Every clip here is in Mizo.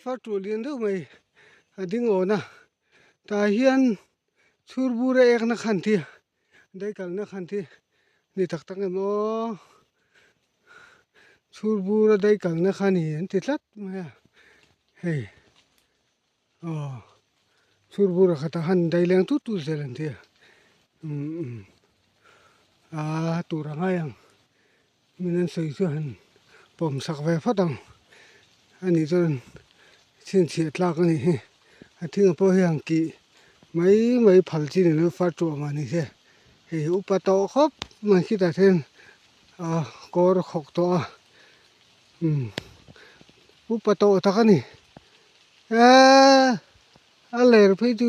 Far tuah lian deuh mai a ding awn a tah hian chhur bur a ek na khan thi dai kalna khan thi ni tak tak em aw chhur bur a dai kalna kha ni an ti tlat mai a hei aw chhur bur a khatah khan dai leng tut tut zel an ti a umm aa tur a ngai ang. Min an sawi chu han pawm sak ve phawt ang anih chuan chhinchhiah tlak a nih hi a thing pawh hi han kih mai mai phal chi ni lo far tuah mah ni se hei upa tawh khawp mai khitah hian ah kawr a khawk tawh a umm upa tawh tak a ni eee a ler phei chu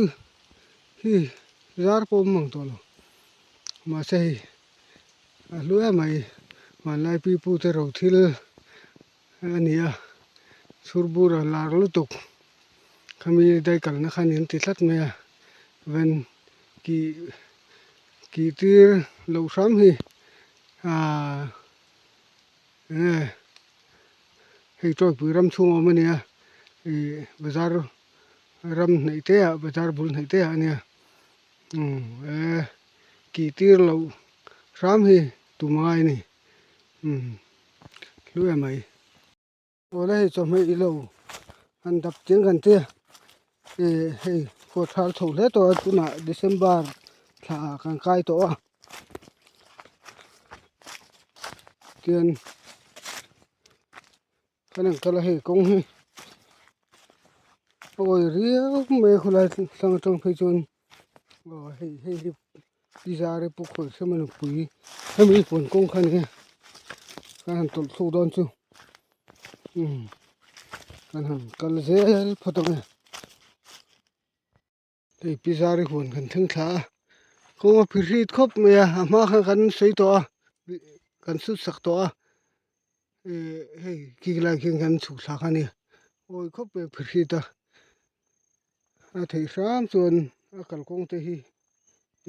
hei zar pawh a awm mang tawh lo mahse hei. A hlu em mai hmanlai pi pu te ro thil a ni a chhurbur a lar lutuk khami dai kalna khan in ti tlat mai a ven kih kih tir loh hram hi ahh enge hei tawipui ram chhung a awm a nia ih bazar ram hnaih te ah bazar bul hnaih te ah a nia umm e. Tih tir loh hram hi tum a ngai a ni umm hlu em mai. Awle hei chawhmeh ilo han dap chiang kan tia ih hei khua thal chho hle tawh a tunah December thla ah kan kai tawh a tian kan han kal a hei kawng hi a awi riau mai a khawlai tlang atang phei chuan aw hei hei hi pi zar hi pu khawih hrem a nupui hemi huan kawng kha a ni a kan han tawlh thluk dawn chu umm kan han kal zel phawt ang e. Hei pi zari huan kan thleng thla a kawng a phi hrit khawp mai a a hma khan kan sawi tawh a kan sut sak tawh a eh hei kik lai khian kan chhuk thla kha a ni awi khawp mai a phi hrit a a theih hram chuan a kalkawng te hi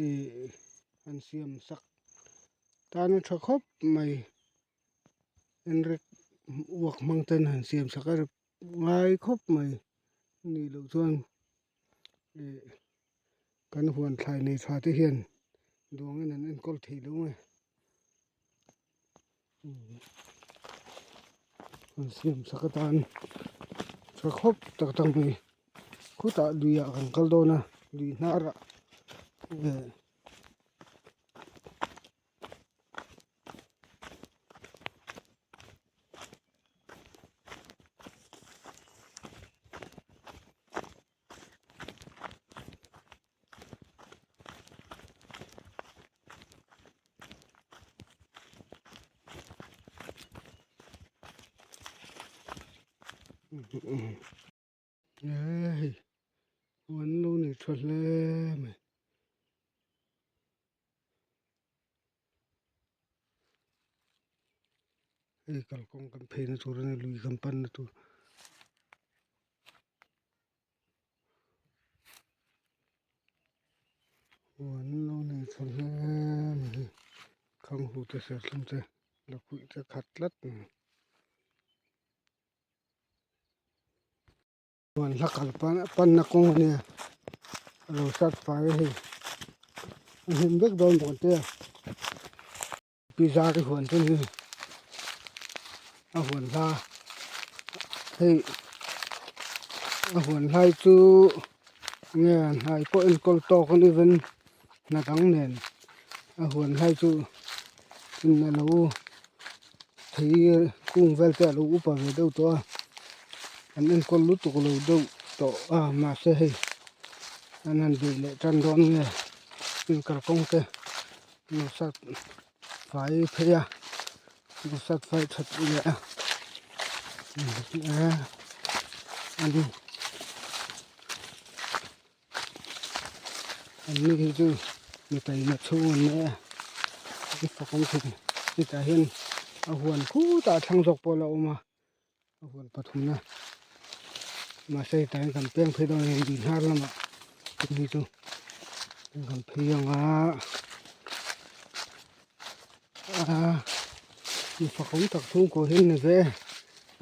ih an siam sak tan a tha khawp mai enrik uak hmang ten han siam sak a ngai khawp mai nih loh chuan ih kan huan thlai nei tha te hian duangin an enkawl thei lo nge an siam sak atan tha khawp tak tak mai khutah luiah kan kal dawn a lui hnarah eh. Hei an lo nei tha hle mai. Hei kalkawng kan phei na tur a ni lui kan pan na tur. Aw an lo nei tha hle mai hei khang hu te serthlum te lakhuih te khat tlat mai. Huan hla kal panna kawng a nia a lo sat fai a hei a hlim vek dawn bawk ang che a pi zar hi huan chu ni a huan hla hei a huan hlai chu nge hnai pawh enkawl tawk a ni ven hna dang nen a huan hlai chu in a lo thei kung vel te a lo upa ve deuh tawh a an enkawl lutuk lo deuh tawh a mahse hei an han beih leh tan dawn nge in kalkawng te nawsat fai phei a nawsat fai that leh a a ni. An ni hi chu mi taima chhung an ni a an fak awm thei hetah hian a huan khutah thlang zawk pawh a la awm a a huan pathumna mahse hetah hian kan peng phei dawn a ni hnar lamah hi chu kan phei ang a aa mi fak awm tak chhungkaw hi an ni ve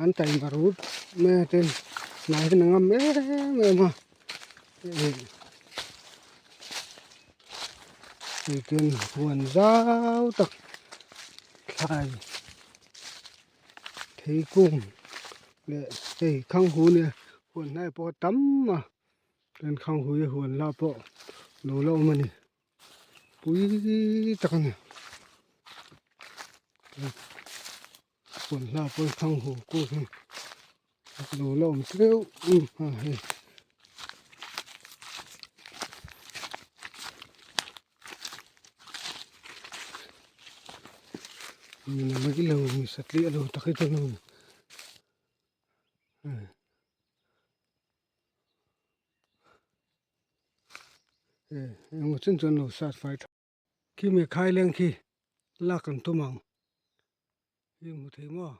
an taima rut mai a tin. Hnai hian a ngam em em a hei chuan huan zau tak thlai theikung leh hei khanghu nia huan hnai pawh a tam a chuan khanghu hi huan lah pawh lo la awm a ni pui tak a ni. Huan hla pawh khanghu kung hi lo la awm tleuh a hei. Mai lo mi satliah lo tak hi chuan engemaw chen chuan lo sat fai tha. Khi mi khai leng khi lak kan tum ang i hmu thei maw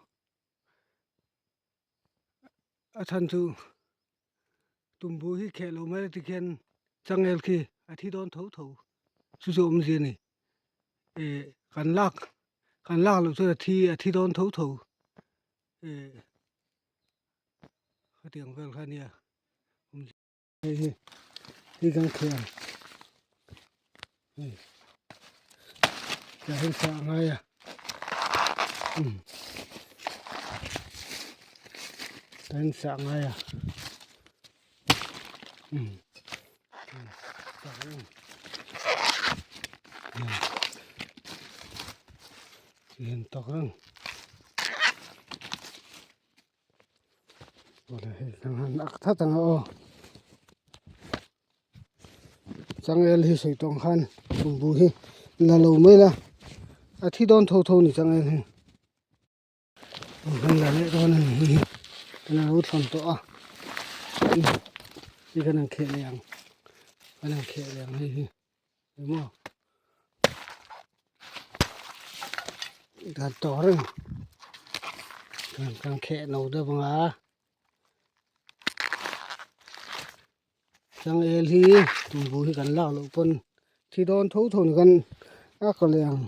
a chhan chu tumbu hi kheh lo mai tikhian changel khi a thi dawn tho tho chu chu awmzia a ni eh kan lak kan lak loh chuan a thi a thi dawn tho tho eh khatiang vel kha a nia. Hei hi hi kan kheh ang hei tah hian sah a ngai a umm tah hian sah a ngai a umm hian tawk reng. Awle hei kan han ak that ang a aw changel hi sawi tawng khan tumbu hi la lo mai la a thi dawn tho tho ni changel hi kan la leh dawn a ni hi kan lo thlawn tawh a hei kan han kheh leh ang kan han kheh leh ang hei hi emaw dan tawh reng kan kan kheh no deuh ang a changel hi tumbu hi kan lak loh pawn thi dawn tho tho ni kan a kaw leh ang.